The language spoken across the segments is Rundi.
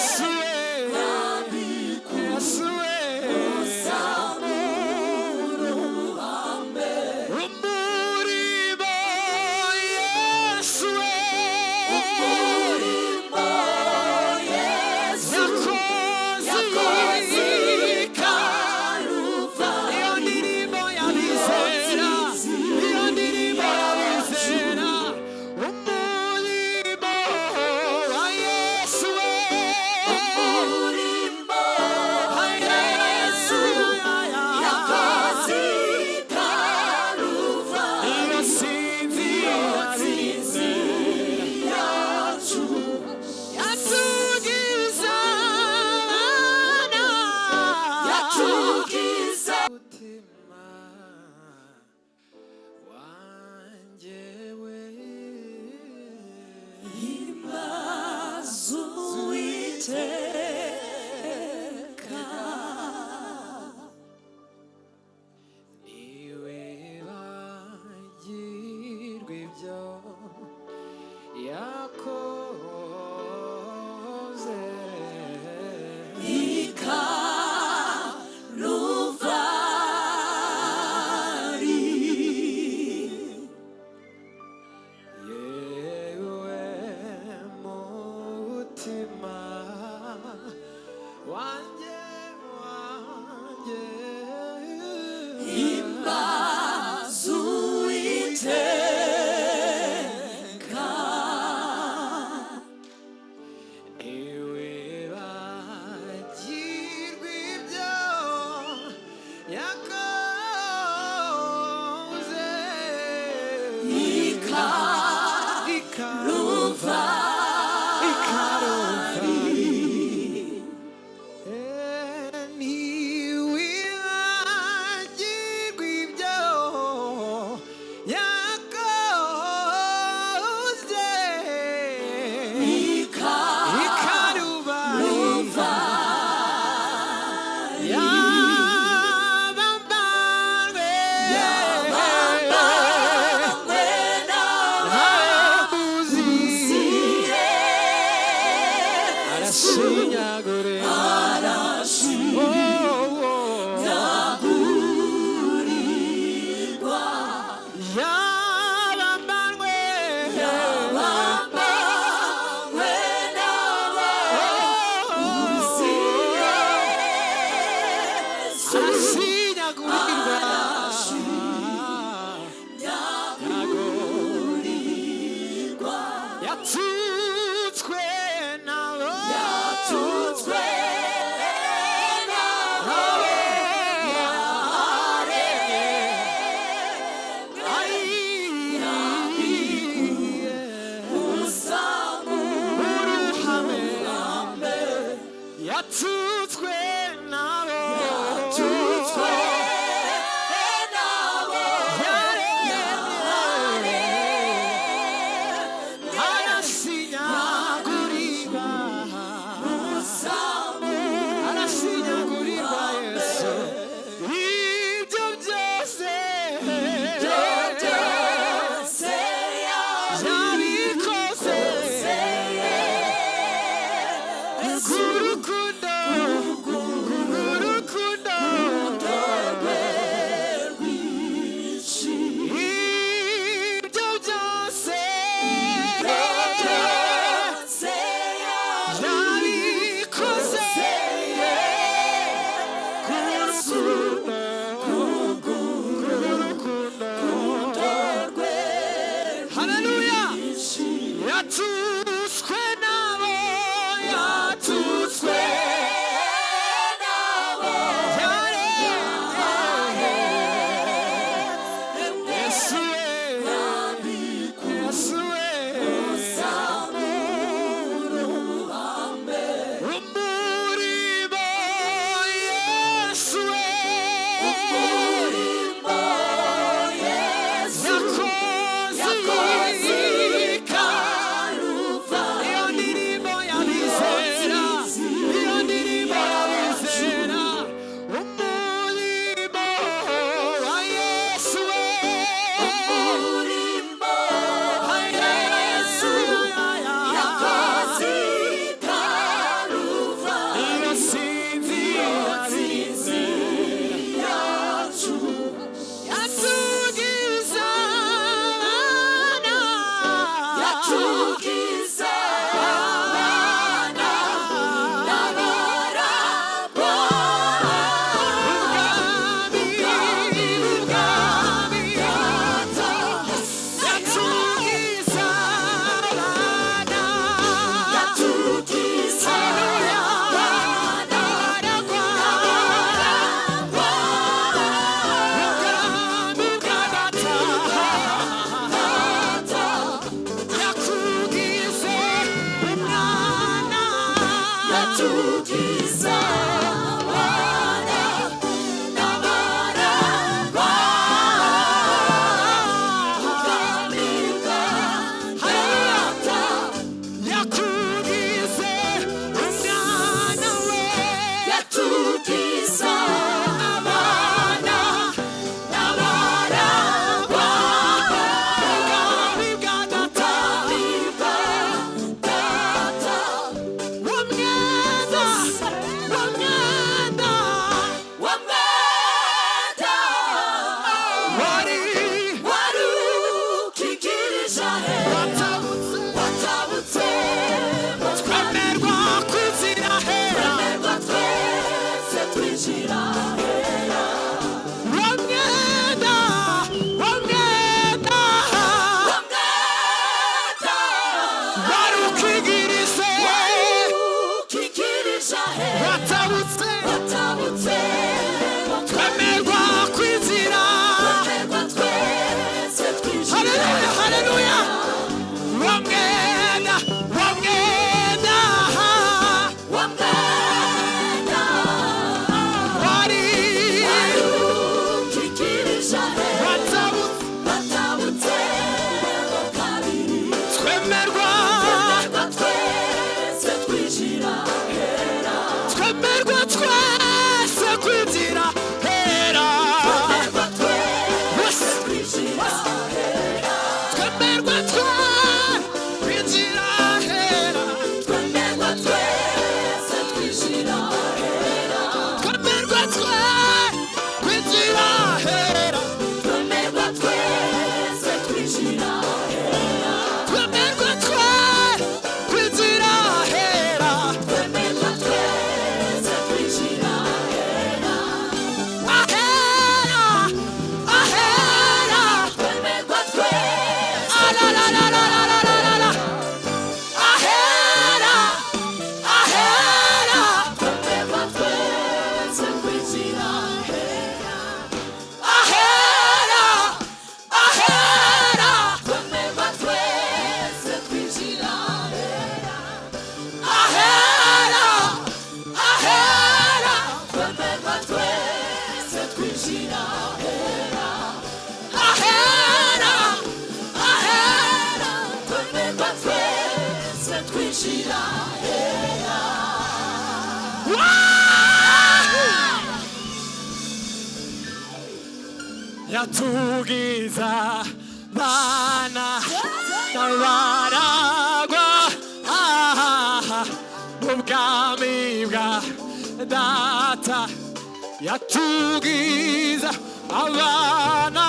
Yesu we, Yesu we, umurimo, Yesu we, Umurimo Yesu yakoze yakoze i Karuvali. Iyo ndirimbo y'abizera, iyo ndirimbo y'abizera, umurimo wa Yesu we, Umurimo Yesu yakoze i Karuvali. Iyo sinzi Intsinzi yacu. yatugize abana, Yatugize umutima wanjye we, Himbaza Uwiteka. Ntiwibagirwe ibyo yakoze. I Karuvali. Yewe mutima wanjye, wanjye, Himbaza Uwiteka. Ntiwibagirwe ibyo yakoze. I Karuvali. Ntiwibagirwe ibyo yakoze. I Ikaruvali. Yabambanywe. Yabambanywe Ntabuzi. Yesu. Arashinyagurira. Oh, oh. Arashinyagurirwa. Yabambanywe. Yabambanywe n'ababuzi Yesu. Arashinyagurirwa. Arashinyagurirwa. Yatutswe nabo. Yatutswe nabo. Yatutswe nabo. Yatutswe nabo. Arashinyagurirwa. Arashinyagurirwa Yesu. Ibyo byose Byose yabikoze kubw'urukundo, kubw'urukundo ibyo byose yabikoze kubw'urukundo, kubw'urukundo. Haleluya! Yatutswe nabo, yatutswe. Yatugize abana n'abaragwa ubwami bwa Data. Yakugize umwana we. Yatugize abana n'abaragwa Ubwami bwa Data. ubwami bwa Data. Wamwenda, wamwenda, Wamwenda wari warukikirije ahera, watabutse, watabutse twemerwa kwinjira hera. twemerwa twese twinjira ahera. Wamwenda, wamwenda, Wamwenda wari ukigirije, warukikirije ahera, watabutse, watabutse twemerwa kwinjira. twemerwa twese twinjira. Haleluya, haleluya. Wamwenda, wamwenda, Wamwenda wari warukikirije ahera, watabutse, watabutse kabiri. twemerwa, Twemerwa twese twinjira ahera. twemerwa twese kwinjira hera. Twemerwa twese twinjira ahera. Twemerwa twese kwinjira hera. Twemerwa twese twinjira ahera. Twemerwa twese kwinjira hera. Twemerwa twese twinjira ahera. Twemerwa twese kwinjira hera. Twemerwa twese twinjira ahera. Ahera, ahera. Twemerwa twese Alalalalalalalala. Ahera, ahera. Twemerwa twese twinjira ahera. Ahera, ahera. Twemerwa twese twinjira ahera. Ahera, ahera. Twemerwa twese twinjira ahera. Ahera, ahera. Twemerwa twese twinjira ahera. Yatugiza bana n'abaragwa mu bwami bwa Data. Yatugiza abana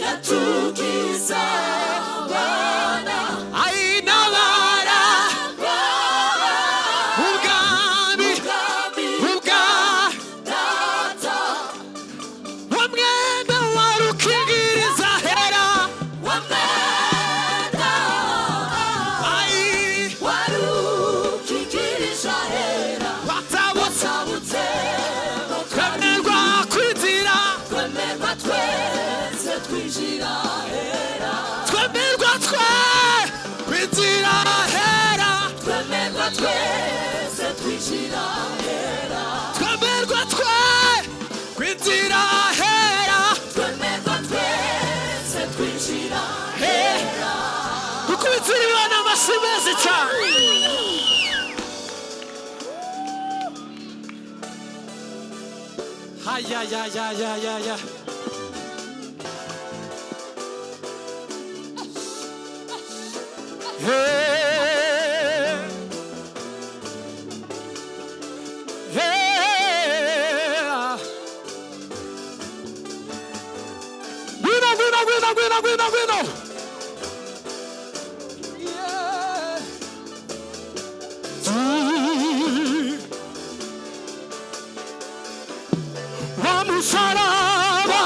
Yatugize abana ai n'abaragwa ubwami ubwami ubwa Data. Wamwenda warukingiriza hera. Wamwenda Ai warukikirije ahera, watabutse, watabutse twemerwa kwinjira, twemerwa twese twinjira ahera. twemerwa twe kwinjira hera. Twemerwa twese twinjira ahera. Twemerwa twe kwinjira hera. Twemerwa twese twinjira Hera. Dukubitire Imana amashyi meza cyane. Hayayayayayaya. Hey. Hey. Ngwino, ngwino, ngwino, ngwino, ngwino, ngwino. Yeah. Wa musaraba.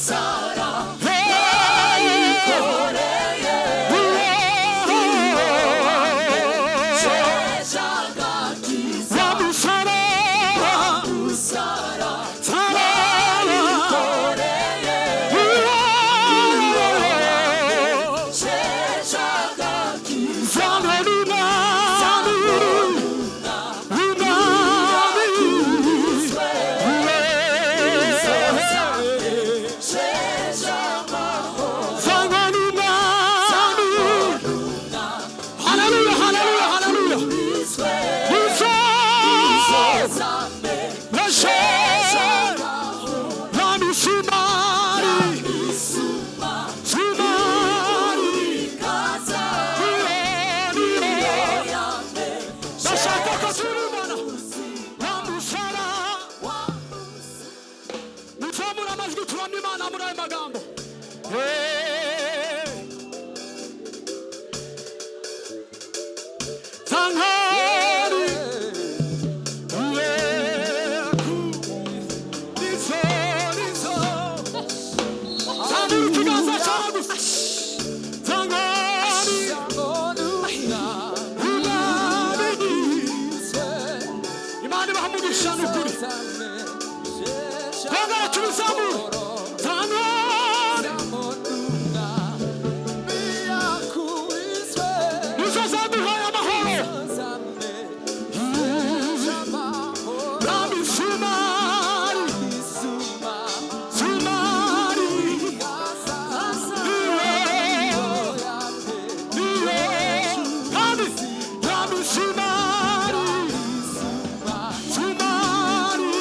Sara Hey. koreye Oh. sheshagakiza Wa musaraba. Sara Saraba. koreye Oh. Tubizamure. Zanone nizo zaduhaye amahoro. Namisumari sumari niyo niyo kandi namisumari sumari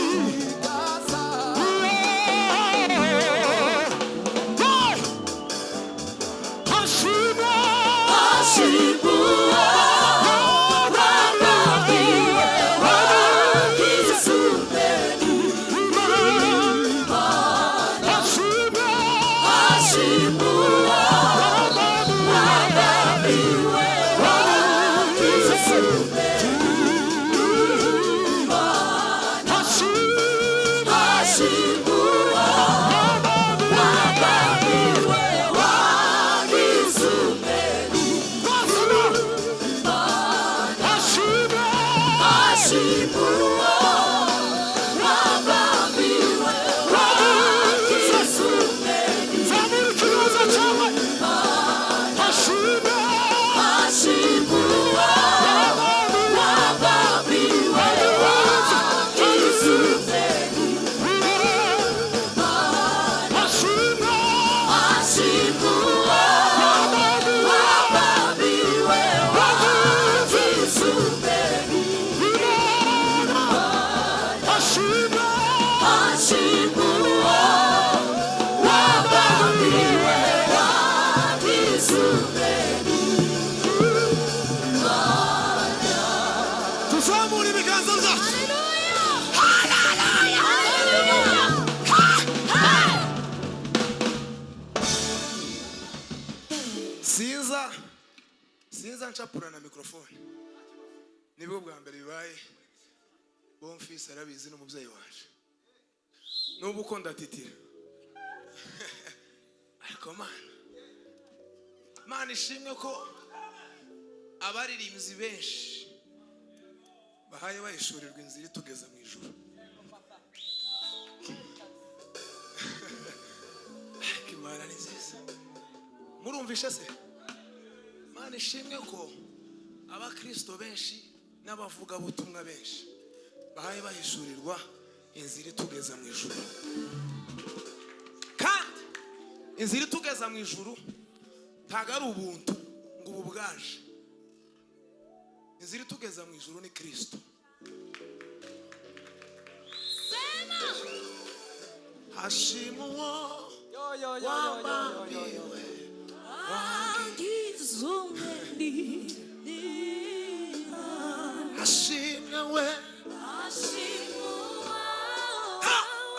Tuzamure ibiganza byacu. Sinza sinza ncapura na mikrofone, nibwo bwa mbere bibaye. Bonfisi arabizi, n'umubyeyi waje n'ubu uko ndatitira, ariko Mana, Mana ishimwe ko abaririmbyi benshi bahaye bahishurirwa inzira itugeza mu ijuru. Ariko Imana ni nziza. Murumvishe se? Mana ishimwe ko abakristo benshi n'abavugabutumwa benshi bahaye bahishurirwa inzira itugeza mu ijuru, kandi inzira itugeza mu ijuru ntabwo ari ubuntu ngo ubu bwaje. Inzira itugeza mu ijuru ni Kristo. Hashimwe uwo wabambiwe. Hashimwe we.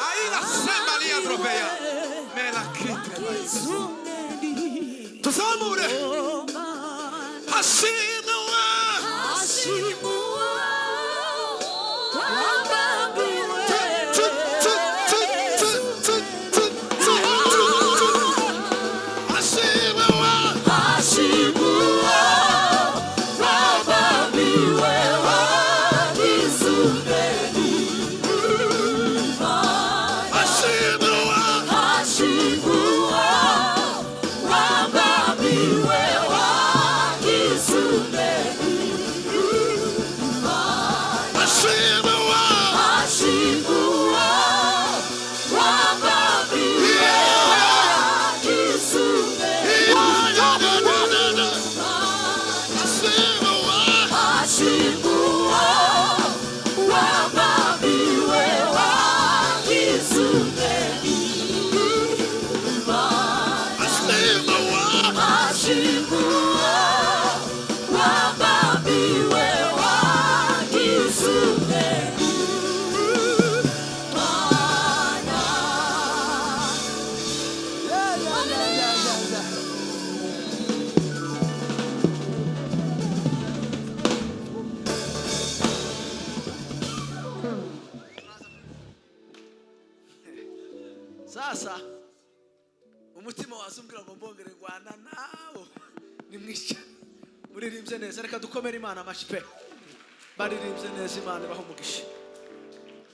Aina sema atropella. Me la crite. Tuzamure. Hashimwe we. Tu, tu, tu, tu, tu, tu, tu, tu, tu. Hashimwe we. Hashimwe we. Hashimwe we. Hashimwe we. Hashimwe we. Sasa umutima waza umbwira ngo mbongere rwanda nawo nimwica. Muririmbye neza, reka dukomere Imana amashyi pe. Baririmbye neza, Imana ibaha umugisha.